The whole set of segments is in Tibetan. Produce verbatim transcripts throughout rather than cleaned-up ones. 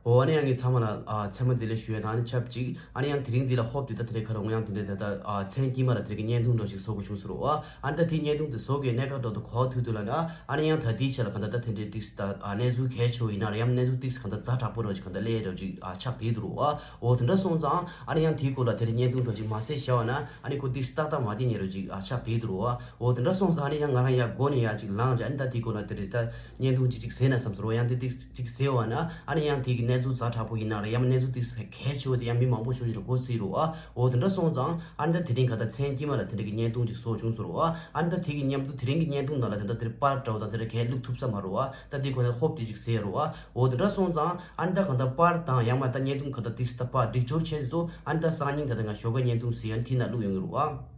འོ། ཨ་ནི་ཡང་གི་ཚང་མ་ལ་ཨ་མཚན་མོ་བདེ་ལེགས་ཞུ་ཡས་དང་། ཨ་ནི་ཆབས་ཅིག་ཨ་ནི་ཡང་དེ་རིང་འདི་ལ་ཧོབ་དེ་ད་དེ་རིང་ཁ་རོག་ཡང་དེ་འདྲའི་ད་ལྟ་ཨ་མཚན་དཀྱིལ་མ་ལ་དེ་རིང་གི་བརྙན་ཐུང་འདྲ་ཞིག་བཟོ་དགོས་བྱུང་ཟེར་རོ། ཨ་ཨ་ནི་ད་དེའི་བརྙན་ཐུང་དེ་བཟོ་དགོས་གནད་འགག་འདྲ་དུ་གོ་བ་ཐུག་དུས་ལ་ན། ཨ་ནི་ཡང་ད་དེའི་ཆ་ལ་གང་ལྟར་ད་དེ་འདྲའི་ཏིག་ད་ཨ་གནས་ཚུལ་གལ་ཆེ་བོ་ཡིན་ན་རེད། ཡང་གནས་ཚུལ་ཏིག་གང་ལྟར་ཛ་དྲག་པོ་འདྲ་ཞིག་གང་ལྟར་སླེབས་འདྲ་ཞིག་ཨ་ཆགས་བསྡད་འདུག་རོ། ཨ་འོ་དེ་འདྲ་སོང་ཙང་ཨ་ནི་ཡང་དེའི་སྐོར་ལ་དེ་རིང་བརྙན་ཐུང་འདྲ་ཞིག་མ་བཟོས་བཞག་པ་ན་ཨ་ནི་ཁོ་ཏིག་ཏག་ཏག་མ་བསྡད་ཉེ་རོ་ཞིག་ཨ་ཆགས་བསྡད་འདུག་རོ། ཨ་འོ་དེ་འདྲ་སོང་ཙང་ཨ་ནི་ཡང་ང་རང་ཡར་སྒོ་ནས་ཡར་ཅིག་ལངས་བྱས། ཨ་ནི་ད་དེའི་སྐོར་ལ་དེ་རིང་ད་བརྙན་ཐུང་ཅིག་ཅིག་བཟོས་ན་བསམ་སོང་རོ། ཡང་དེ་ཏིག་ཅིག་བཟོས་པ་ན་ཨ་ནི་ཡང་དེ་གི་གནས་ཚུལ་ཛ་དྲག་པོ་ཡིན་ན་རེད། ཡང་མིན་གནས་ཚུལ་ཏིག་གལ་ཆེ་བོ་དེ་ཡང་མི་མང་པོ་ཞིག་ལ་གོ་སྲིད་རོ། ཨ་འོ་དེ་འདྲ་སོང་ཙང་ཨ་ནི་ད་དེ་རིང་ག་ད་མཚན་དཀྱིལ་མ་ལ་དེ་འདྲ་གི་བརྙན་ཐུང་ཅིག་བཟོ་བྱུང་སོང་རོ། ཨ་ཨ་ནི་ད་དེ་གི་མཉམ་དུ་དེ་རིང་གི་བརྙན་ཐུང་ནང་ལ་དེ་འདྲ་དེ་པར་འདྲ་བོ་དང་དེ་འདྲ་གས་བླུགས་ཐུབ་ས་མ་རོ། ཨ་ད་དེ་ཁོ་ན་ཧོབ་དེ་ཅིག་བཟོས་རོ། ཨ་འོ་དེ་འདྲ་སོང་ཙང་ཨ་ནི་ད་གང་ལྟར་པར་དང་ཡང་མ་ད་བརྙན་ཐུང་གང་ལྟར་ཏིག་ད་པར་སྒྲིག་སྦྱོར་བྱས་ཚོ། ཨ་ནི་ད་སང་ཉིན་ད་ད་ང་ཞོགས་ཀ་བརྙན་ཐུང་ཟེར་ཡང་དེ་ན་བླུགས་ཡོང་གི་རེད་བ།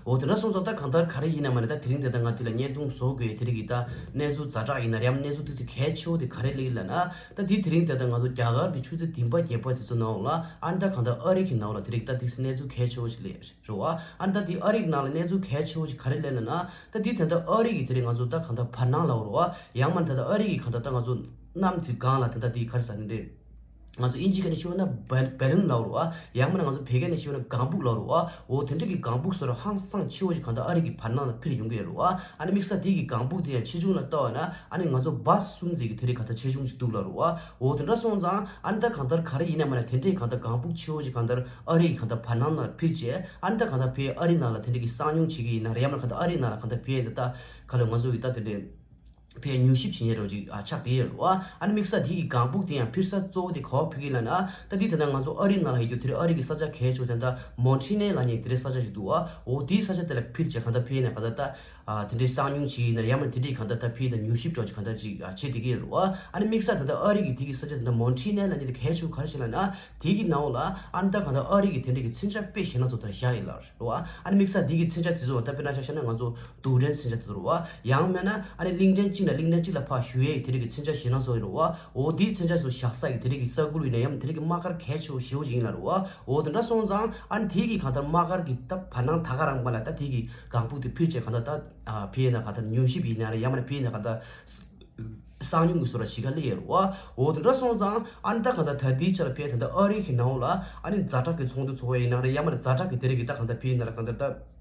འོ་དེ་འདྲ་སོང་ཙང་ད་གང་ལྟར་ག་རེ་ཡིན་ན་མ་ནི་ད་དེ་རིང་དེ་ད་ང་དེ་ལ་བརྙན་ཐུང་བཟོ་དགོས་དེ་རིང་གི་ད་གནས་ཚུལ་ཛ་དྲག་ཡིན་ན་རེད། ཡང་གནས་ཚུལ་དེ་ཚོ་གལ་ཆེ་བོ་དེ་ག་རེ་ལེགས་ལ་ན། ད་དེ་དེ་རིང་དེ་ད་ང་ཚོ་རྒྱ་གར་གྱི་ཆུ་ཚོད་བདུན་པ་བརྒྱད་པ་དེ་ཚོ་ནང་ལ་ཨ་ནི་ད་གང་ལྟར་ཨ་རི་གི་ནང་ལ་དེ་རིང་ད་དེ་གནས་ཚུལ་གལ་ཆེ་བོ་ཞིག་ལེགས་རེད་བ། ཨ་ནི་ད་དེ་ཨ་རི་གི་ནང་ལ་གནས་ཚུལ་གལ་ཆེ་བོ་ཞིག་ག་རེ་ལེགས་ལ་ན། ད་དེ་ད་ད་ཨ་རི་གི་དེ་རིང་ང་ཚོ་ད་གང་ལྟར་བར་སྣང་ལ་འོར་བ། ཡང་མ་ད་ད་ཨ་རི་གི་གང་ལྟར་ད་ང་ཚོ་གནམ་དེ་སྒང་ལ་ད་ད་དེ་ག་རེ་ཟ་ནི་རེད། ང་ཚོ་དབྱིན་ཇི་སྐད་ནས་ཤོད་ན་བལ་བལ་ལུན་ལབ་རོ་ཨ། ཡང་མིན་ན་ང་ཚོ་བོད་སྐད་ནས་ཤོད་ན་ལྒང་ཕུག་ལབ་རོ་ཨ། འོ་དེ་འདྲ་གི་ལྒང་ཕུག་བཟོ་འདྲ་ཧང་སང་ཆེ་བོ་ཞིག་གང་ལྟར་ཨ་རི་གི་བར་སྣང་ལ་འཕུར་ཡོང་གི་ཡོད་རོ་ཨ། ཨ་ནི་དམིགས་བསལ་དེ་གི་ལྒང་ཕུག་དེ་ཡང་ཆེ་ཆུང་ལ་ལྟ་བ་ན་ཨ་ནི་ང་ཚོ་བ་སི་གསུམ་ཙམ་གི་དེ་རིང་གང་ལྟར་ཆེ་ཆུང་ཞིག་འདུག་ལབ་རོ་ཨ། འོ་དེ་འདྲ་སོང་ཙང་ཨ་ནི་ད་གང་ལྟར་ག་རེ་ཡིན་ན་མ་ན་དེ་འདྲའི་གང་ལྟར་ལྒང་ཕུག་ཆེ་བོ་ཞིག་གང་ལྟར་ཨ་རི་གི་གང་ལྟར་བར་སྣང་ལ་འཕུར་བྱས། ཨ་ནི་ད་གང་ལྟར་ཕའི་ཨ་རི་ནང་ལ་དེ་འདྲ་གི་གསང་མྱོང་བྱེད་ཀྱི་ཡིན་ན་རེད། ཡང་མིན་ན་གང་ལྟར་ཨ་རི་ནང་ལ་གང་ལྟར་ཕའི་ད་ད་ག་ལ་ང་ཚོ་གི་ད་དེ་འདྲའི་ཕའི་མྱུལ་ཞིབ་བྱེད་ཉེ་རོ་ཅིག་ཨ་ཆགས་བསྡད་ཡོད་རེད་བ། ཨ་ནི་དམིགས་བསལ་དེ་གི་ལྒང་ཕུག་དེ་ཡང་འཕུར་ས་གཙོ་བོ་དེ་ག་པར་འཕུར་གི་ལབ་ན། ད་དེ་ད་ལྟ་ང་ཚོ་ཨ་རི་ནང་ལ་ཡོད་རྒྱུ་དེ་རིང་ཨ་རི་གི་ས་ཆ་གལ་ཆེ་ཤོས་དེ་ད་མོན་ཊི་ནེ་ལབ་མཁན་དེ་རིང་ས་ཆ་ཞིག་འདུག་བ། འོ་དེའི་ས་ཆ་དེ་ལ་འཕུར་བྱས་གང་ལྟར་ཕའི་ནས་གང་ལྟར་ད་ཨ་དེ་འདྲའི་གསང་མྱོང་བྱེད་ཡིན་ན་ཡང་མིན་དེ་འདྲའི་གང་ལྟར་ད་ཕའི་ད་མྱུལ་ཞིབ་འདྲ་ཅིག་གང་ལྟར་ཅིག་ཨ་བྱེད་བསྡད་ཀྱི་ཡོད་རེད་བ། ཨ་ནི་དམིགས་བསལ་ད་ལྟ་ཨ་རི་གི་དེ་གི་ས་ཆ་དེ་ད་མོན་ཊི་ནེ་ལབ་མཁན་དེ་གལ་ཆེ་ཤོས་ག་རེ་ཞིག་ལབ་ན། དེ་གི་ནང་ལ་ཨ་ནི་ད་གང་ལྟར་ཨ་རི་གི་དེ་འདྲའི་གི་མཚོན་ཆ་དཔེ་ཞེད་སྣང་ཚོ་ད་བཞག་ཡིན་ལབ་རེད་བ། ཨ་ནི་དམིགས་བསལ་དེ་གི་མཚོན་ཆ་དེ་ཚོ་ད་དཔེར་ན་ཆ་བཞག་ན་ང་ཚོ་རྡུལ་ཕྲན་མཚོན་ཆ་དེ་ཚོ་རེད་བ། ཡང་མིན་ན་ཨ་ནི་གླིང་ཕྲན་གཅིག་ནས་གླིང་ཕྲན་གཅིག་ལ་ཕར་བཞུར་ཡས་དེ་རིགས་ཀྱི་མཚོན་ཆ་ཞེད་སྣང་བཟོ་ཡི་རེད་བ། འོ་དེའི་མཚོན་ཆ་ཚོ་བཞག་ས་ཡི་དེ་རིགས་ཀྱི་ས་ཁུལ་ཡིན་ན་ཡང་དེ་རིགས་ཀྱི་དམག་སྒར་གལ་ཆེ་བོ་ཞེ་བོ་ཞིག་ཡིན་ལ་རེད་བ། འོ་དེ་འདྲ་སོང་ཙང་ཨ་ནི་དེ་གི་གང་ལྟར་དམག་སྒར་གྱི་ད་བར་སྣང་ད་ག་རང་པ་ལ་ད་དེ་གི་ལྒང་ཕུག་དེ་འཕུར་བྱས་གང་ལྟར་ད་ཕི་ཡིན་ན་གང་ལྟར་མྱུལ་ཞིབ་ཡིན་ན་རེད། ཡང་མིན་ན་ཕི་ཡིན་ན་གང་ལྟར་གསང་མྱོང་གི་བཟོ་འདྲ་ཞིག་ག་སླེབས་ཡོད་རེད་བ། འོ་དེ་འདྲ་སོང་ཙང་ཨ་ནི་ད་གང་ལྟར་ད་ལྟའི་ཆ་ལ་ཕི་ད་ལྟ་ཨ་རི་གི་ནང་ལ་ཨ་ནི་ཛ་དྲག་གི་ཚོགས་འདུ་ཚོགས་པ་ཡིན་ན་རེད། ཡང་མིན་ན་ཛ་དྲག་གི་དེ་རིགས་ཀྱི་ད་གང་ལྟར་ཕི་ཡིན་ན་རེད་གང་ལྟར་ད།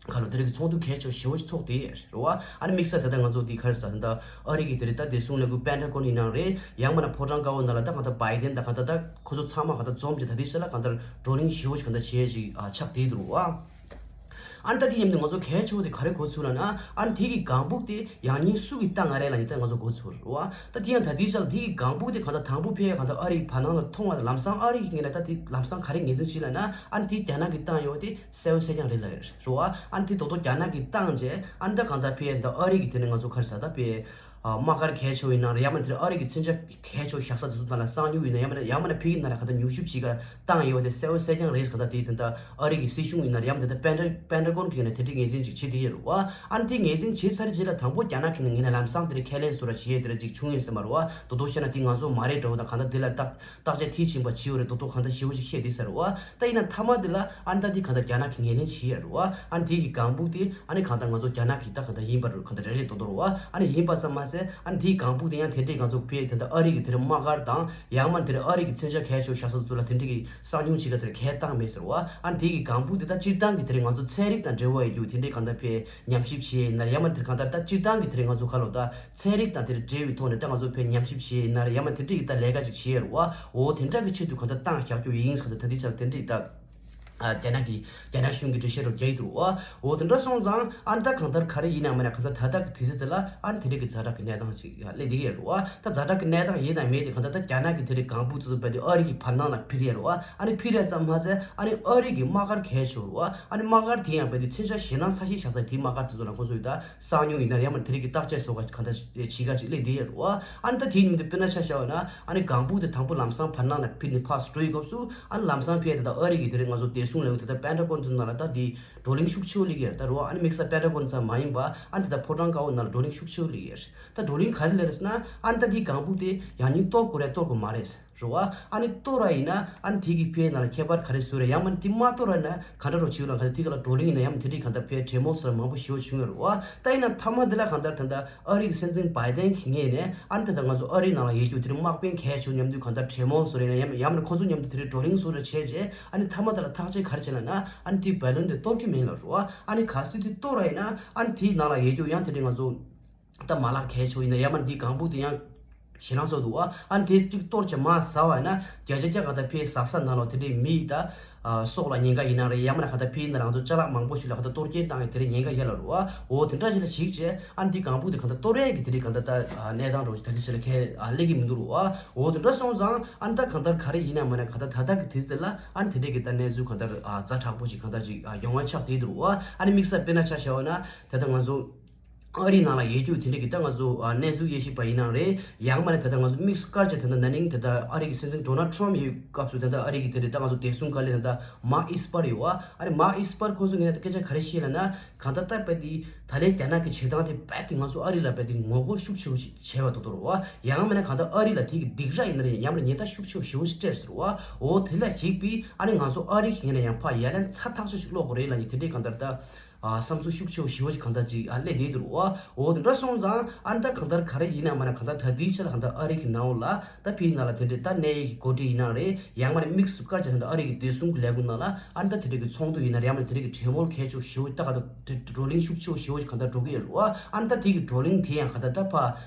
ཁ་ལོ་དེ་རིགས་ཀྱི་ཚོགས་འདུ་གལ་ཆེ་ཞེ་བོ་ཞིག་ཚོགས་ཏེ་རེད་བ། ཨ་ནི་དམིགས་བསལ་ད་ལྟ་ང་ཚོ་འདི་ག་རེ་ཟ་ད་ལྟ་ཨ་རི་གི་དེ་རིགས་ད་བདེ་སྲུང་ལས་ཁུངས་པེན་ཊ་གོན་ཡིན་ན་རེད། ཡང་མིན་ན་ཕོ་བྲང་དཀར་པོ་ནང་ལ་ད་གང་ལྟར་བྷའི་ཌེན་དང་གང་ལྟར་ད་ཁོ་ཚོ་ཚང་མ་གང་ལྟར་འཛོམས་ཀྱི་ད་དེ་ས་ལ་གང་ལྟར་བགྲོ་གླེང་ཞེ་བོ་ཞིག་གང་ལྟར་བྱེད་ཡས་ཞིག་ཨ་ཆགས་བསྡད་འདུག་བ། ཨ་ནི་ད་དེ་མཉམ་དུ་ང་ཚོ་གལ་ཆེ་བོ་དེ་ག་རེ་གོ་ཚུལ་ལབ་ན། ཨ་ནི་དེ་གི་ལྒང་ཕུག་དེ་ཡང་སྙིང་སུ་གིས་བཏང་ང་རེད་ལབ་ནི་ད་ང་ཚོ་གོ་ཚུལ་རེད་བ། ད་དེ་ཡང་ད་དེ་ས་ལ་དེ་གི་ལྒང་ཕུག་དེ་གང་ལྟར་དང་པོ་ཕེ་གང་ལྟར་ཨ་རི་གི་བར་སྣང་ལ་མཐོང་བ་དང་ལམ་སང་ཨ་རི་གི་ངོས་ནས་ད་དེ་ལམ་སང་ག་རེ་ངོས་འཛིན་བྱས་ལབ་ན། ཨ་ནི་དེ་རྒྱ་ནག་གིས་བཏང་ཡོད་པ་དེ་གསལ་པོ་གསལ་རྐྱང་རེད་ལབ་ཡོད་རེད་བ། ཨ་ནི་དེ་རྡོག་རྡོག་རྒྱ་ནག་གིས་བཏང་རྗེས་ཨ་ནི་ད་གང་ལྟར་ཕི་ཡ་ད་ཨ་རི་གི་དེ་ནས་ང་ཚོ་ག་རེ་ཟ་ད་ཕི་ཡ་དམག་སྒར་གལ་ཆེ་བོ་ཡིན་ན་རེད། ཡང་མིན་དེ་ཨ་རི་གི་མཚོན་ཆ་གལ་ཆེ་བོ་བཞག་ས་དེ་ཚོ་ནང་ལ་གསང་མྱོང་ཡིན་ན། ཡང་མིན་ཡང་མིན་ཕི་ཡ་ནང་ལ་གང་ལྟར་མྱུལ་ཞིབ་བྱེད་ག་བཏང་ཡོད་པ་དེ་གསལ་པོ་གསལ་རྐྱང་རེད། གང་ལྟར་དེ་ད་ཨ་རི་གི་སྲིད་གཞུང་ཡིན་ན་རེད། ཡང་མིན་ད་པེན་ཊ་པེན་ཊ་གོན་གི་ཡིན་ན་དེ་འདྲའི་ངོས་འཛིན་ཅིག་བྱེད་དེ་ཡོད་རེད་བ། ཨ་ནི་དེ་ངོས་འཛིན་བྱས་ཚར་རྗེས་ལ་དང་པོ་རྒྱ་ནག་གི་ངོས་ནས་ལམ་སང་དེ་འདྲའི་ཁས་ལེན་བཟོ་འདྲ་བྱེད་ཡས་དེ་འདྲ་ཅིག་བྱུང་ཡོད་ས་མ་རེད་བ། རྡོག་རྡོག་བཤད་ན་དེ་ང་ཚོ་མ་རེད་འདྲ་བོ་དང་གང་ལྟར་དེ་ལ་བརྟག་བརྟག་དཔྱད་མཐིལ་ཕྱིན་པ་བྱས་ཡོད་རེད། རྡོག་རྡོག་གང་ལྟར་ཞེ་བོ་ཞིག་བཤད་བསྡད་ས་རེད་བ། ད་ཡིན་ན་མཐའ་མ་དེ་ལ་ཨ་ནི་ད་དེ་གང་ལྟར་རྒྱ་ནག་གིས་ངོས་ལེན་བྱས་ཡོད་རེད་བ། ཨ་ནི་དེ་གི་ལྒང་ཕུག་དེ་ཨ་ནི་གང་ལྟར་ང་ཚོ་རྒྱ་ནག་གི་ད་གང་ལྟར་ཡིན་པ་རེད། གང་ལྟར་རེད་རེད་རྡོག་རྡོག་རེད་བ། ཨ་ནི་ཡིན་པ་ཙམ་མ་ཟད་ཨ་ནི་དེའི་ལྒང་ཕུག་དེ་ཡང་དེ་འདྲའི་ང་ཚོ་ཕི་ཡ་དེ་འདྲ་ཨ་རི་གི་དེ་འདྲ་དམག་སྒར་དང་ཡང་མིན་དེ་འདྲ་ཨ་རི་གི་མཚོན་ཆ་གལ་ཆེ་བོ་བཞག་ས་ཚོ་ལ་དེ་འདྲའི་གི་གསང་མྱོང་བྱེད་ག་དེ་འདྲ་གས་བཏང་མེད་ཟེར་བ། ཨ་ནི་དེ་གི་ལྒང་ཕུག་དེ་ད་སྤྱིར་བཏང་གི་དེ་འདྲའི་ང་ཚོ་ཚན་རིག་དང་འབྲེལ་བ་ཡོད་རྒྱུ་དེ་འདྲའི་གང་ལྟར་ཕི་ཡ་ཉམས་ཞིབ་བྱས་ཡིན་ན་རེད། ཡང་མིན་དེ་གང་ལྟར་ད་སྤྱིར་བཏང་གི་དེ་འདྲའི་ང་ཚོ་ག་ལོ་ད་ཚན་རིག་དང་དེ་འདྲ་འབྲེལ་བའི་ཐོག་ནས་ད་ང་ཚོ་ཕི་ཡ་ཉམས་ཞིབ་བྱས་ཡིན་ན་རེད། ཡང་མིན་དེ་འདྲའི་གི་ད་ལས་ཀ་ཅིག་བྱས་ཡོད་རེད་བ། འོ་དེ་འདྲ་གི་ཆེད་དུ་གང་ལྟར་བཏང་བཞག་རྒྱུ་ཡིན་ཟེར་གང་ལྟར་ད་དེ་ཆ་ལ་དེ་འདྲའི་ད། ཨ་རྒྱ་ནག་གི་རྒྱ་ནག་གཞུང་གི་འགྲེལ་བཤད་རོགས་རྒྱག་གི་འདུག་བ། འོ་དེ་འདྲ་སོང་ཙང་ཨ་ནི་ད་གང་ལྟར་ག་རེ་ཡིན་ན་མིན་ན་གང་ལྟར་ད་ལྟ་གི་དུས་ཚོད་དེ་ལ་ཨ་ནི་དེ་འདྲ་གི་ཛ་དྲག་གི་གནས་སྟངས་ཅིག་སླེབས་བསྡད་ཡོད་རེད་བ། ད་ཛ་དྲག་གི་གནས་སྟངས་ཡིན་དང་མེད་དེ་གང་ལྟར་ད་རྒྱ་ནག་གི་དེ་རིང་ལྒང་ཕུག་ཚོ་ཚོ་རྦད་དེ་ཨ་རི་གི་བར་སྣང་ལ་འཕུར་ཡོད་རེད་བ། ཨ་ནི་འཕུར་ཡ་ཙམ་མ་ཟད་ཨ་ནི་ཨ་རི་གི་དམག་སྒར་གལ་ཆེ་བོ་རེད་བ། ཨ་ནི་དམག་སྒར་དེ་ཡང་རྦད་དེ་མཚོན་ཆ་ཞེད་སྣང་ཚ་ཤོས་བཞག་ས་དེའི་དམག་སྒར་དེ་ཚོ་ལ་ཁོ་ཚོ་ཡི་ད་གསང་མྱོང་ཡིན་ན་ཡང་མིན་དེ་རིང་གི་བརྟག་དཔྱད་བཟོ་ག་གང་ལྟར་བྱེད་ག་ཅིག་སླེབས་བསྡད་ཡོད་རེད་བ། ཨ་ནི་ད་དེའི་ཉིན་དུ་དཔེར་ན་ཆ་བཞག་པ་ན་ཨ་ནི་ལྒང་ཕུག་དེ་དང་པོ་ལམ་སང་བར་སྣང་ལ་འཕུར་ནས་ཕར་འགྲོ་ཡི་སྐབས་སུ་ཨ་ནི་ལམ་སང་ཕི་ཡ་དེ་ད་ཨ་རི་གི་དེ་རིང་ང་ཚོ་བདེ་སྲུང་ལས་ཁུངས་དེ་ད་པེན་ཊ་གོན་ཚོ་ནང་ལ་ད་དེ་བགྲོ་གླེང་ཤུགས་ཆེ་བོ་སླེབས་ཀྱི་རེད་ད་རེད་བ། ཨ་ནི་དམིགས་བསལ་པེན་ཊ་གོན་ཙམ་མ་ཡིན་པ་ཨ་ནི་ད་ཕོ་བྲང་དཀར་པོ་ནང་ལ་བགྲོ་གླེང་ཤུགས་ཆེ་བོ་སླེབས་ཀྱི་རེད། ད་བགྲོ་གླེང་ག་རེ་སླེབས་རེད་ཟེར་ན་ཨ་ནི་ད་དེའི་ལྒང་ཕུག་དེ་ཡང་སྙིང་གཏོར་དགོས་རེད་གཏོར་དགོས་མ་རེད། རེད་བ། ཨ་ནི་གཏོར་བ་ཡིན་ན་ཨ་ནི་དེ་གི་ཕའི་ནང་ལ་ཁྱད་པར་ག་རེ་བཟོས་རེད། ཡང་མིན་དེ་མ་གཏོར་བ་ན་ག་འདྲ་རོ་བྱེད་ལ་ག་དེ་ག་ལ་བགྲོ་གླེང་ཡིན་ན་ཡང་མིན་དེ་འདྲའི་གང་ལྟར་ཕའི་གྲོས་མོལ་སོགས་མང་པོ་ཞེ་པོ་བྱུང་ཡོད་རེད་བ། ད་ཡིན་ན་མཐའ་མ་དེ་ལ་གང་ལྟར་ད་ལྟ་ཨ་རི་གི་སྲིད་འཛིན་བྷའི་ཏན་གྱི་ངོས་ནས་ཨ་ནི་ད་ལྟ་ང་ཚོ་ཨ་རིའི་ནང་ལ་ཡོད་རྒྱུ་དེ་རིང་དམག་དཔོན་གལ་ཆེ་མཉམ་དུ་གང་ལྟར་གྲོས་མོལ་བཟོ་རེད་ན་ཡང་ཡང་མིན་ཁོང་ཚོ་མཉམ་དུ་དེ་རིང་བགྲོ་གླེང་བཟོ་རེ་བྱས་རྗེས་ཨ་ནི་མཐའ་མ་དེ་ལ་ཐག་གཅོད་ག་རེ་བྱས་ལ་ན་ཨ་ནི་དེའི་བེ་ལོན་དེ་གཏོར་གྱི་མིན་ལ་རེད་བ། ཨ་ནི་གལ་སྲིད་དེ་གཏོར་བ་ཡིན་ན་ཨ་ནི་དེའི་ནང་ལ་ཡོད་རྒྱུ་ཡང་དེ་འདྲའི་ང་ཚོ་ད་མ་ལག་གལ་ཆེ་བ་ཡིན་ན་ཡང་མ་འདི་གང་བུ་དེ་ཡང་ཞེ་སྣང་ཚོགས་འདུག་བ། ཨ་ནི་དེ་གཅིག་གཏོར་བྱས་མ་ཟ་བ་ཡིན་ན་བརྒྱ་ཆ་བརྒྱ་ག་ད་ཕའི་ཟ་ས་ནང་ལ་དེ་འདྲའི་མི་ད་ཨ་སྲོག་ལ་ཉེན་ཁ་ཡིན་ན་རེད། ཡང་མ་ན་ག་ད་ཕའི་ནང་ལ་ང་ཚོ་ཅ་ལག་མང་པོ་ཞིག་ལ་ག་ད་གཏོར་སྐྱོན་བཏང་ཡི་དེ་འདྲའི་ཉེན་ཁ་ཡོད་ལ་རེད་བ། འོ་དེ་འདྲ་ཞིག་ལ་གཞིགས་བྱས་ཨ་ནི་འདི་གང་བུ་དེ་ག་ད་གཏོར་ཡས་ཀྱི་དེ་འདྲའི་ག་ད་ད་ཨ་གནས་སྟངས་རོ་ཞིག་ད་འདི་ཞིག་ལ་ཁས་ཨ་སླེབས་ཀྱི་མི་འདུག་རེད་བ། འོ་དེ་འདྲ་སོང་ཙང་ཨ་ནི་ད་གང་ལྟར་ག་རེ་ཡིན་ན་མ་ན་ག་ད་ད་ལྟ་གི་དུས་དེ་ལ་ཨ་ནི་དེ་འདྲའི་གི་ད་གནས་ཚུལ་གང་ལྟར་ཨ་ཛ་དྲག་པོ་ཞིག་གང་ལྟར་ཅིག་ཨ་ཡོང་བ་ཆགས་བསྡད་འདུག་རེད་བ། ཨ་ནི་དམིགས་བསལ་དཔེར་ན་ཆ་བཞག་པ་ན་ད་ལྟ་ང་ཚོ་ཨ་རིའི་ནང་ལ་ཡོད་རྒྱུ་དེ་འདྲ་གི་ད་ང་ཚོ་ཨ་གནས་ཚུལ་དབྱེ་ཞིབ་པ་ཡིན་ནའང་རེད། ཡང་མ་ནས་ད་ལྟ་ང་ཚོ་དམིགས་སུ་བཀར་བྱས་ད་ལྟ་ན་ནིང་ད་ལྟ་ཨ་རི་གི་སྲིད་འཛིན་ཌོ་ནལ་ཊམ་ཡོད་སྐབས་སུ་ད་ལྟ་ཨ་རི་གི་དེ་འདྲ་ད་ང་ཚོ་བདེ་སྲུང་བཀའ་བློན་ད་ལྟ་མཱརྐ་ཨིས་པར་ཡོད་བ། ཨ་ནི་མཱརྐ་ཨིས་པར་ཁོ་ཚོ་ངོས་ནས་ད་སྐད་ཆ་ག་རེ་བཤད་ལབ་ན་གང་ལྟར་ད་རྦད་དེ་ད་ལན་རྒྱ་ནག་གི་བྱེད་སྟངས་དེ་རྦད་དེ་ང་ཚོ་ཨ་རི་ལ་རྦད་དེ་ངོ་རྒོལ་ཤུགས་ཆེ་བོ་ཞིག་བྱས་པ་འདུག་འདུག་རེད་བ། ཡང་མ་ནས་གང་ལྟར་ཨ་རི་ལ་དེ་གི་སྡིགས་ར་ཡིན་ན་རེད། ཡང་མ་ནས་ཉེན་བརྡ་ཤུགས་ཆེ་བོ་ཞེ་པོ་ཞིག་སྤྲད་ཟེར་བ། འོ་དེ་ལ་གཞིགས་པའི་ཨ་ནི་ང་ཚོ་ཨ་རི་གི་ངོས་ནས་ཡང་ཕར་ཡ་ལན་ཚ་ཐག་ཆོད་ཞིག་སློག་དགོས་རེད་ལབ་ནས་དེ་འདྲའི་གང་ལྟར་ད། ཨ་བསམ་ཚུལ་ཤུགས་ཆེ་བོ་ཞེ་པོ་ཞིག་གང་ལྟར་ཅིག་ཨ་སླེབས་བསྡད་འདུག་རེད་བ། འོ་དེ་འདྲ་སོང་ཙང་ཨ་ནི་ད་གང་ལྟར་ག་རེ་ཡིན་ན་མ་ན་གང་ལྟར་ད་ལྟའི་ཆ་ལ་གང་ལྟར་ཨ་རི་གི་ནང་ལ་ད་ཕིའི་ནང་ལ་དེ་འདྲའི་ད་གནས་ཡིག་གི་འགོ་ཁྲིད་ཡིན་ན་རེད། ཡང་མ་ནས་དམིགས་སུ་བཀར་བྱས་ད་ལྟ་ཨ་རི་གི་བདེ་སྲུང་གི་ལས་ཁུངས་ནང་ལ་ཨ་ནི་ད་དེ་འདྲའི་གི་ཚོགས་འདུ་ཡིན་ན་རེད། ཡང་མ་ནས་དེ་འདྲའི་གི་གྲོས་མོལ་གལ་ཆེ་བོ་ཞེ་པོ་ད་གང་ལྟར་བགྲོ་གླེང་ཤུགས་ཆེ་བོ་ཞེ་པོ་ཞིག་གང་ལྟར་འགྲོ་གི་ཡོད་རེད་བ། ཨ་ནི་ད་དེ་གི་བགྲོ་གླེང་དེ་ཡང་གང་ལྟར་ད་ཕ་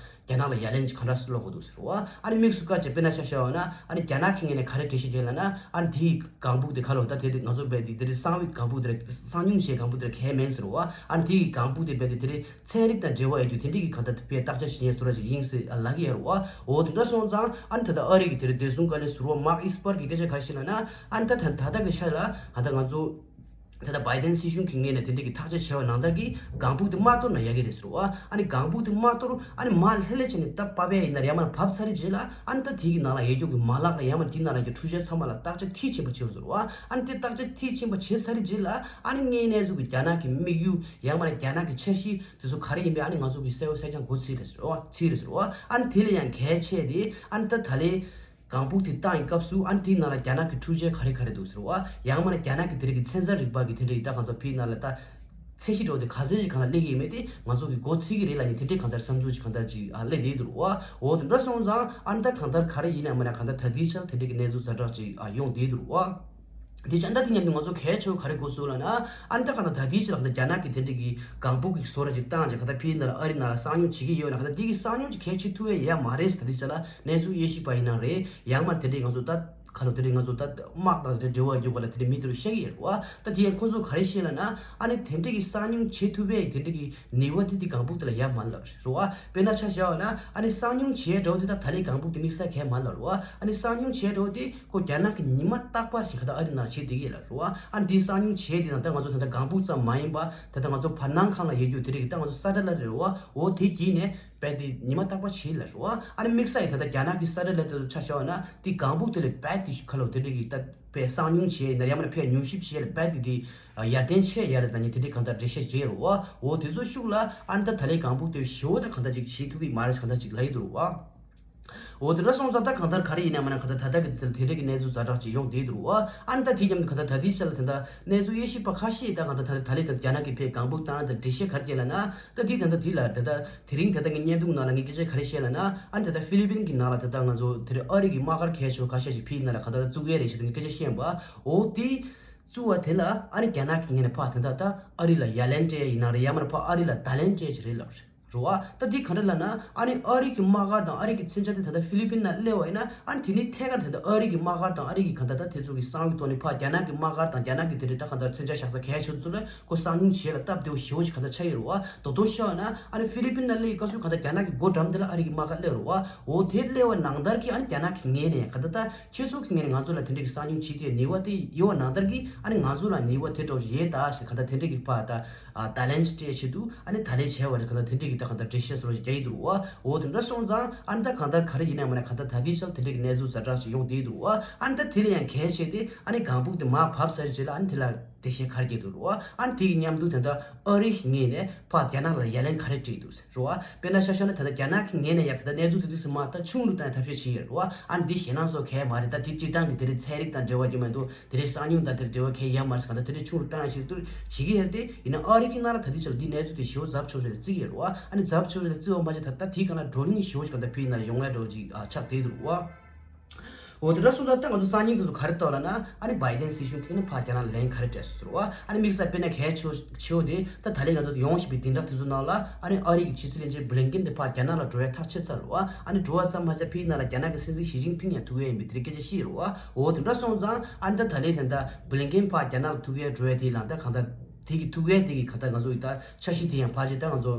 རྒྱ་ནག་ལ་ཡ་ལན་ཅིག་ག་འདྲ་སེ་སློག་དགོས་འདུག་ཟེར་བ། ཨ་ནི་དམིགས་སུ་བཀར་བྱས་དཔེར་ན་ཆ་བཞག་པ་ན་ཨ་ནི་རྒྱ་ནག་གི་ངོས་ནས་ག་རེ་འགྲེལ་བཤད་བྱས་ལབ་ན་ཨ་ནི་དེའི་གང་བུ་དེ་ག་ལོ་ད་དེ་དེ་ང་ཚོ་བས་དེ་དེ་རིང་གསང་བའི་གང་བུ་དེ་གསང་མྱོང་བྱས་གང་བུ་དེ་གལ་མིན་ཟེར་བ། ཨ་ནི་དེའི་གང་བུ་དེ་བས་དེ་དེ་རིང་ཚན་རིག་དང་འབྲེལ་བ་ཡོད་རྒྱུ་དེ་འདྲ་གི་གང་ལྟར་དེ་བས་བརྟག་དཔྱད་བྱེད་ཉན་བཟོ་འདྲ་ཅིག་ཡིན་ཟེར་ལབ་ཀྱི་ཡོད་རེད་བ། འོ་དེ་འདྲ་སོང་ཙང་ཨ་ནི་ད་ལྟ་ཨ་རི་གི་དེ་རིང་བདེ་སྲུང་བཀའ་བློན་ཟུར་པ་མཱརྐ་ཨིས་པར་གྱི་སྐད་ཆ་ག་རེ་བཤད་ལབ་ན་ཨ་ནི་ད་ད་ད་ལྟ་གི་ཆ་ལ་ཨ་ད་ང་ཚོ། ད་ལྟ་བྷའི་ཏན་སྲིད་གཞུང་གི་ངོས་ནས་དེ་འདྲ་གི་ཐག་གཅོད་བྱས་པ་ནང་ལྟར་གྱི་གང་བུ་དེ་མ་གཏོར་ན་ཡག་གི་རེད་ཟེར་བ། ཨ་ནི་གང་བུ་དེ་མ་གཏོར་ཨ་ནི་མར་ལྷོད་ལྷོད་བྱས་ནས་ད་ཕབ་ཡས་ཡིན་ན་ཡང་མར་ཕབ་ཚར་རྗེས་ལ་ཨ་ནི་ད་དེ་གི་ནང་ལ་ཡོད་རྒྱུ་གི་མ་ལག་ལ་ཡང་མར་དེའི་ནང་ལ་ཡོད་རྒྱུ་འཕྲུལ་ཆས་ཚང་མ་ལ་བརྟག་དཔྱད་མཐིལ་ཕྱིན་པ་བྱེད་དགོས་ཟེར་བ། ཨ་ནི་དེ་བརྟག་དཔྱད་མཐིལ་ཕྱིན་པ་བྱེད་ཚར་རྗེས་ལ་ཨ་ནི་དངོས་གནས་ཚུལ་གྱི་རྒྱ་ནག་གི་དམིགས་ཡུལ་ཡང་མར་རྒྱ་ནག་གི་འཆར་གཞི་དེ་ཚོ་ག་རེ་ཡིན་པའི་ཨ་ནི་ང་ཚོ་གི་གསལ་པོ་གསལ་རྐྱང་གོ་ཚིག་རེད་ཟེར་བ་ཚིག་རེད་ཟེར་བ། ཨ་ནི་དེ་ལས་ཡང་གལ་ཆེ་དེ་ཨ་ནི་ད་ད་ལན། གང་བུ་དེ་བཏང་ཡི་སྐབས་སུ་ཨ་ནི་དེའི་ནང་ལ་རྒྱ་ནག་གི་འཕྲུལ་ཆས་ག་རེ་ག་རེ་འདུག་ཟེར་བ། ཡང་མིན་ན་རྒྱ་ནག་གི་དེ་རིང་གི་ཚན་རྩལ་རིག་པ་གི་དེ་འདྲ་ཡི་ད་གང་ཚོ་ཕིའི་ནང་ལ་ད་ཚད་གཞི་འདྲ་བོ་དེ་ག་ཚད་ཅིག་གང་ལ་སླེབས་ཀྱི་ཡོད་མེད་དེ་ང་ཚོ་གི་མགོ་ཚོད་ཀྱི་རེད་ལབ་ནས་དེ་འདྲའི་གང་ལྟར་བསམ་ཚུལ་ཅིག་གང་ལྟར་ཅིག་ཨ་སླེབས་བསྡད་འདུག་བ། འོ་དེ་འདྲ་སོང་ཙང་ཨ་ནི་ད་གང་ལྟར་ག་རེ་ཡིན་ན་མིན་ན་གང་ལྟར་ད་ལྟའི་ཆར་དེ་འདྲའི་གི་གནས་ཚུལ་ཛ་དྲག་ཅིག་ཨ་ཡོང་བསྡད་འདུག་བ། དེ་ཅང་ད་དེ་མཉམ་དུ་ང་ཚོ་གལ་ཆེ་བ་ག་རེ་དགོས་སོང་ལབ་ན་ཨ་ནི་ད་གང་ལྟར་ད་ལྟའི་ཆར་ལ་གང་ལྟར་རྒྱ་ནག་གི་དེ་འདྲའི་གི་གང་བུ་གི་བཟོ་འདྲ་ཅིག་བཏང་ཅིག་གང་ལྟར་ཕིའི་ནང་ལ་ཨ་རི་ནང་ལ་གསང་མྱོང་བྱེད་ཀྱི་ཡོད་ན་གང་ལྟར་དེ་གི་གསང་མྱོང་ཅིག་གལ་ཆེ་ཐུབ་ཡས་ཡ་མ་རེད་ཟེར། ད་ལྟའི་ཆར་ལ་གནས་ཚུལ་དབྱེ་ཞིབ་པ་ཡིན་ན་རེད། ཡང་མ་དེ་འདྲའི་ང་ཚོ་ད་ཁ་ལོ་དེ་འདྲའི་ང་ཚོ་ད་དམག་དང་དེ་འབྲེལ་བ་ཡོད་པ་ལ་དེ་འདྲའི་མི་དེ་རུ་བཤད་ཀྱི་ཡོད་རེད་བ། ད་དེ་ཡང་ཁོ་ཚོ་ག་རེ་བཤད་ལབ་ན་ཨ་ནི་དེ་འདྲའི་གི་གསང་མྱོང་བྱེད་ཐུབ་པའི་དེ་འདྲའི་གི་ནུས་པ་དེ་དེ་གང་བུ་དེ་ལ་ཡ་མ་ལ་རེད་བ། དཔེར་ན་ཆ་བཞག་པ་ན་ཨ་ནི་གསང་མྱོང་བྱེད་འགྲོ་དེ་ད་ད་ལན་གང་བུ་དེ་དམིགས་བསལ་གལ་མ་ལ་རེད་བ། ཨ་ནི་གསང་མྱོང་བྱེད་འགྲོ་དེ་ཁོ་རྒྱ་ནག་གི་ཉི་མ་རྟག་པར་ཞིག་ག་ད་ཨ་རི་ནང་བྱེད་བསྡད་ཀྱི་ཡོད་ལ་རེད་བ། ཨ་ནི་དེ་གསང་མྱོང་བྱེད་དེ་ན་ད་ང་ཚོ་ད་ལྟ་གང་བུ་ཙམ་མ་ཡིན་པ་ད་ལྟ་ང་ཚོ་བར་སྣང་ཁང་ལ་ཡོད་རྒྱུ་དེ་རིགས་ད་ང་ཚོ་ས་ཏྲ་ལ་རེད་བ། འོ་དེ་གྱིས་ནས། དཔེ་དེ་ཉི་མ་རྟག་པར་བྱེད་ལ་རོ། ཨ་ནི་དམིགས་བསལ་ཡིན་ད་ལྟ་རྒྱ་ནག་གི་ས་ཏྲ་ལེ་ཏེ་ཆ་བཞག་ན་དེ་གང་བུ་དེ་ལས་རྦད་དེ་ཁ་ལོ་དེ་འདྲ་གི་ད་དཔེ་གསང་མྱོང་བྱས་ན་ཡང་མིན་ན་ཕའི་མྱུལ་ཞིབ་བྱས་ལ་རྦད་དེ་དེ་ཡར་ལྡན་ཆེ་ཡར་ད་ནི་དེ་འདྲའི་གང་ལྟར་འགྲེལ་བཤད་བྱས་རོ། འོ་དེ་ཚོ་ཤུགས་ལ་ཨ་ནི་ད་ད་ལའི་གང་བུ་དེ་ཞེ་བོ་ད་གང་ལྟར་ཅིག་བྱེད་ཐུབ་ཀྱི་མ་རེད་གང་ལྟར་ཅིག་ལ་ཡི་དུ་རོ། འོ་དེ་འདྲ་སོང་ཙང་ད་གང་ལྟར་ག་རེ་ཡིན་ན་མིན་ན་གང་ལྟར་ད་ལྟ་གི་དེ་འདྲ་གི་གནས་ཚུལ་ཛ་དྲག་ཅིག་ཡོང་བསྡད་འདུག་རོ། ཨ་ནི་ད་དེ་མཉམ་དུ་གང་ལྟར་ད་ལྟའི་ཆ་ལ་དེ་འདྲ་གནས་ཚུལ་དབྱེ་ཞིབ་པ་ཁ་ཤས་ད་གང་ལྟར་ད་ད་ལའི་ད་རྒྱ་ནག་གི་ཕའི་གང་བུ་བཏང་ད་འགྲེལ་བཤད་ག་རེ་བྱས་ལ་ན་ད་དེ་ད་ད་དེ་ལ་ད་ད། དེ་རིང་ད་ལྟ་ངའི་བརྙན་ཐུང་ནང་ལ་ངས་སྐད་ཆ་ག་རེ་བཤད་ལབ་ན་ཨ་ནི་ད་ལྟ་ཧྥི་ལི་པིན་གྱི་ནང་ལ་ད་ལྟ་ང་ཚོ་དེ་རིང་ཨ་རི་གི་དམག་སྒར་གལ་ཆེ་བ་ཁ་ཤས་ཤིག་ཕྱིའི་ནང་ལ་གང་ལྟར་བཙུགས་ཡས་རེད་ཞེས་ངས་སྐད་ཆ་བཤད་པ། འོ་དེ་བཙུགས་པ་དེ་ལ་ཨ་ནི་རྒྱ་ནག་གི་ངོས་ནས་ཕར་ད་ལྟ་ད་ཨ་རི་ལ་ཡ་ལན་སྤྲད་ཡ་ཡིན་ན་རེད་ཡང་མིན་ན་ཕར་ཨ་རི་ལ་བརྡ་ལན་སྤྲད་ཀྱི་རེད་ལབ་རེད་རོ། ཨ་ད་དེ་ག་འདྲ་ལབ་ན་ཨ་ནི་ཨ་རི་གི་དམག་སྒར་དང་ཨ་རི་གི་མཚོན་ཆ་དེ་ད་ལྟ་ཧྥི་ལི་པིན་ལ་སླེབས་པ་ཡིན་ན་ཨ་ནི་དེ་ནི་ཐད་ཀར་ད་ལྟ་ཨ་རི་གི་དམག་སྒར་དང་ཨ་རི་གི་གང་ལྟར་ད་དེ་ཚོ་གི་གསང་བའི་ཐོག་ནས་ཕར་རྒྱ་ནག་གི་དམག་སྒར་དང་རྒྱ་ནག་གི་དེ་འདྲའི་ད་གང་ལྟར་མཚོན་ཆ་བཞག་ས་གལ་ཆེ་ཚོ་ལ། ཁོ་གསང་མྱོང་བྱེད་ལ་སྟབས་བདེ་བོ་ཞེ་བོ་ཞིག་ག་ད་ཆགས་ཡོད་རེད་བ། དོ་དོ་ཤོད་ན་ཨ་ནི་ཧྥི་ལི་པིན་ལ་སླེབས་སྐབས་སུ་ག་ད་རྒྱ་ནག་གི་སྒོ་འགྲམ་དེ་ལ་ཨ་རི་གི་དམག་སྒར་སླེབས་རེད་བ། འོ་དེ་སླེབས་པ་ནང་ལྟར་གྱི་ཨ་ནི་རྒྱ་ནག་གི་ངོས་ནས་ག་ད་ད་ཁྱེད་ཚོ་གི་ངོས་ནས་ང་ཚོ་ལ་དེ་འདྲ་གི་གསང་མྱོང་བྱེད་དེ་ནུས་པ་དེ་ཡོད་པ་ནང་ལྟར་གྱི་ཨ་ནི་ང་ཚོ་ལ་ནུས་པ་དེ་འདྲ་བོ་ཞིག་ཡོད་ད་ཞེས་ག་ད་དེ་འདྲ་གི་ཕ་ད་ཨ་ད་ལན་ཅིག་སྤྲད་བྱེད་དུ་ཨ་ནི་ད་ལན་བྱས་པ་རེད། ག་ད་དེ་འདྲ་གི་ད་ག་ད་འགྲེལ་བཤད་བཟོ་ཞིག་རྒྱག་གི་འདུག་རེད་བ། འོ་དེ་འདྲ་སོང་ཙང་ཨ་ནི་ད་གང་ལྟར་ག་རེ་ཡིན་ན་མིན་ན་ག་ད་ད་དེའི་ཆར་དེ་འདྲ་གི་གནས་ཚུལ་ཛ་དྲག་ཅིག་ཡོང་བསྡད་འདུག་རེད་བ། ཨ་ནི་ད་དེ་ལ་ཡང་གལ་ཆེ་སྟེ་ཨ་ནི་གང་བུ་དེ་མར་བབས་ཚར་རྗེས་ལ་ཨ་ནི་དེ་ལ། འགྲེལ་བཤད་ག་རེ་བརྒྱབ་འདུག་རེད་བ། ཨ་ནི་དེ་གི་མཉམ་དུ་ད་ལྟ་ཨ་རི་གི་ངོས་ནས་ཕར་རྒྱ་ནག་ལ་ཡ་ལན་ག་རེ་སྤྲད་འདུག་རེད་བ། དཔེར་ན་ཆ་བཞག་ན་ད་ལྟ་རྒྱ་ནག་གི་ངོས་ནས་ཡ་ད་ལྟ་གནས་ཚུལ་དེ་དུས་སུ་མ་ད་ཆུང་རུ་བཏང་ཡ་ཐབས་ཤེས་བྱེད་ཡོད་རེད་བ། ཨ་ནི་འདི་ཞེད་སྣང་བཟོ་གལ་མ་རེད། ད་དེ་སྤྱིར་བཏང་གི་དེ་རིང་ཚན་རིག་དང་འབྲེལ་བ་ཡོད་མ་གཏོགས་དེ་རིང་གསང་ཉུལ་དང་དེར་འབྲེལ་བ་གལ་ཡོད་མ་རེད། གང་ལྟར་དེ་རིང་ཆུང་རུ་བཏང་ཡ་ཞིག་ཏུ་བྱེད་ཀྱི་ཡོད་རེད་དེ། ཡིན་ན་ཨ་རི་གི་ནང་ལ་ད་ལྟའི་ཆར་འདི་གནས་ཚུལ་དེ་ཞེ་པོ་ཚབས་ཆེ་ཤོས་ལ་བརྩི་གི་ཡོད་རེད་བ། ཨ་ནི་ཚབས་ཆེ་ཤོས་ལ་བརྩི་བ་མ་བྱས་ད་ལྟ་དེའི་སྒང་ལ་བགྲོ་གླེང་ཞེ་པོ་ཞིག་གང་ལྟར་བོད་ཡིག་ནང་ལ་ཡོང་ཡ་འདྲ་བོ་ཅིག་ཨ་ཆགས་བསྡད་འདུག་རེད་བ། འོ་དེ་འདྲ་སོང་ཙང་ད་ང་ཚོ་སང་ཉིན་དེ་ཚོ་ག་རེ་ལྟ་བ་ལབ་ན། ཨ་ནི་བྷའི་ཌེན་སྲིད་གཞུང་ཐོག་ནས་ཕར་རྒྱ་ནག་ལ་ལན་ག་རེ་སྤྲད་སོང་ཟེར་བ། ཨ་ནི་དམིགས་བསལ་དཔེར་ན་གལ་ཆེ་ཆེ་བོ་དེ་ད་ད་ལན་ང་ཚོ་ཡོང་བཞིན་པའི་བདུན་ཕྲག་དེ་ཚོ་ནང་ལ་ཨ་ནི་ཨ་རི་གི་ཕྱི་སྲིད་བློན་ཆེན་བྷི་ལིན་ཀེན་དེ་ཕར་རྒྱ་ནག་ལ་འགྲོ་ཡ་ཐག་ཆོད་ཚར་རེད་བ། ཨ་ནི་འགྲོ་བ་ཙམ་མ་ཟད་ཕ་གི་ནང་ལ་རྒྱ་ནག་གི་སྲིད་འཛིན་ཞི་ཅིན་ཕིང་ཡང་ཐུག་ཡ་ཡིན་པའི་དེ་རིང་སྐད་ཆ་བཤད་རེད་བ། འོ་དེ་འདྲ་སོང་ཙང་ཨ་ནི་ད་ད་ལན་དེ་འདྲ་བྷི་ལིན་ཀེན་ཕར་རྒྱ་ནག་ལ་ཐུག་ཡ་འགྲོ་ཡ་དེ་ལ་ད་གང་ལྟར་དེ་གི་ཐུག་ཡ་དེ་གི་གང་ལྟར་ང་ཚོ་ཡི་ད་འཆར་གཞི་དེ་ཡང་ཕལ་ཆེར་ད་ང་ཚོ།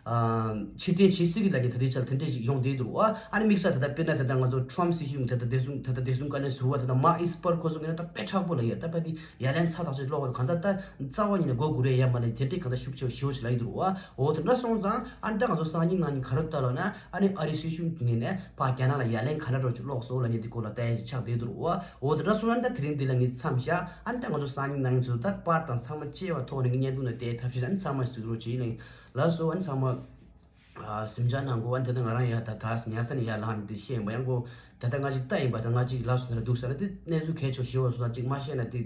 ཕྱིར་འཐེན་བྱེད་སྲིད་ཀྱི་ལབ་ཀྱི་ད་ལྟའི་ཆར་དེ་འདྲས་ཅིག་ཡོང་བསྡད་འདུག་རེད་བ། ཨ་ནི་དམིགས་བསལ་ད་ལྟ་དཔེར་ན་ད་ལྟ་ང་ཚོ་ཊམ་སྲིད་གཞུང་ད་ལྟ་བདེ་སྲུང་ད་ལྟ་བདེ་སྲུང་བཀའ་བློན་ཟུར་པ་ད་ལྟ་མར་ཨེས་པར་ཁོ་ཚོ་ངོས་ནས་ད་དཔེ་མཁྲེགས་པོ་ལབ་ཡོད། ད་ཕ་དེ་ཡ་ལན་ཚ་ཐག་ཆོད་སློག་དགོས་རེད། གང་ལྟར་ད་རྩ་བ་ཉིད་ནས་མགོ་སྒུར་ཡ་ཡོད་མ་རེད། དེ་འདྲས་གང་ལྟར་ཤུགས་ཆེ་བ་ཞེ་པོ་ཅིག་ལབ་ཀྱི་འདུག་རེད་བ། འོ་དེ་འདྲ་སོང་ཙང་ཨ་ནི་ད་ང་ཚོ་སང་ཉིན་གནངས་ཉིན་ག་རེ་ལྟ་ལབ་ན། ཨ་ནི་ཨ་རིའི་སྲིད་གཞུང་གི་ངོས་ནས་ཕར་རྒྱ་ནག་ལ་ཡ་ལན་ག་འདྲ་འདྲ་ཅིག་སློག་སོང་ལབ་མཁན་དེ་སྐོར་ལ་ལྟ་ཡ་ཅིག་ཆགས་བསྡད་འདུག་རེད་བ། འོ་དེ་འདྲ་སོང་ན་ད་དེ་རིང་འདི་ལ་ངས་མཚམས་བཞག་ཨ་ནི་ད་ང་ཚོ་སང་ཉིན་གནངས་ཉིན་ཚོ་ད་པར་དང་ཚང་མ་བཅས་པ་ཐོག་ནས་ངས་བརྙན་ཐུང་ནང་བལྟས་ཐབས་ཤེས། ཨ་ནི་ཚང་མ་གཟིགས་རོགས་བྱེད་ཡིན། ལགས་སོ། ཨ་ནི་ཚང་མ་ཨ་གཟིམ་འཇག་གནང་དགོས། ཨ་ནི་ད་ལྟ་ང་རང་ཡ་ད་ད་ཉལ་ས་ནས་ཡར་ལངས་ནས་འདི་བཤད་ཡིན་པ། ཡང་ཁོ་ད་ལྟ་ང་ཅིག་ལྟ་ཡིན་པ། ད་ང་ཅིག་ལགས་སོ་ད་ལྟ་འདུག་ས་ན་དེ་གནས་ཚུལ་གལ་ཆེ་ཞེ་པོ་སོང་ཙང་ཅིག་མ་བཤད་ན་དེ་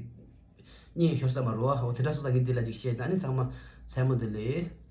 སྙིང་ཤོར་ས་མ་རེད་བ། འོ་དེ་འདྲ་སོང་ཙང་ངས་འདི་ལ་ཅིག་བཤད་ཙང་། ཨ་ནི་ཚང་མ་མཚན་མོ་བདེ་ལེགས།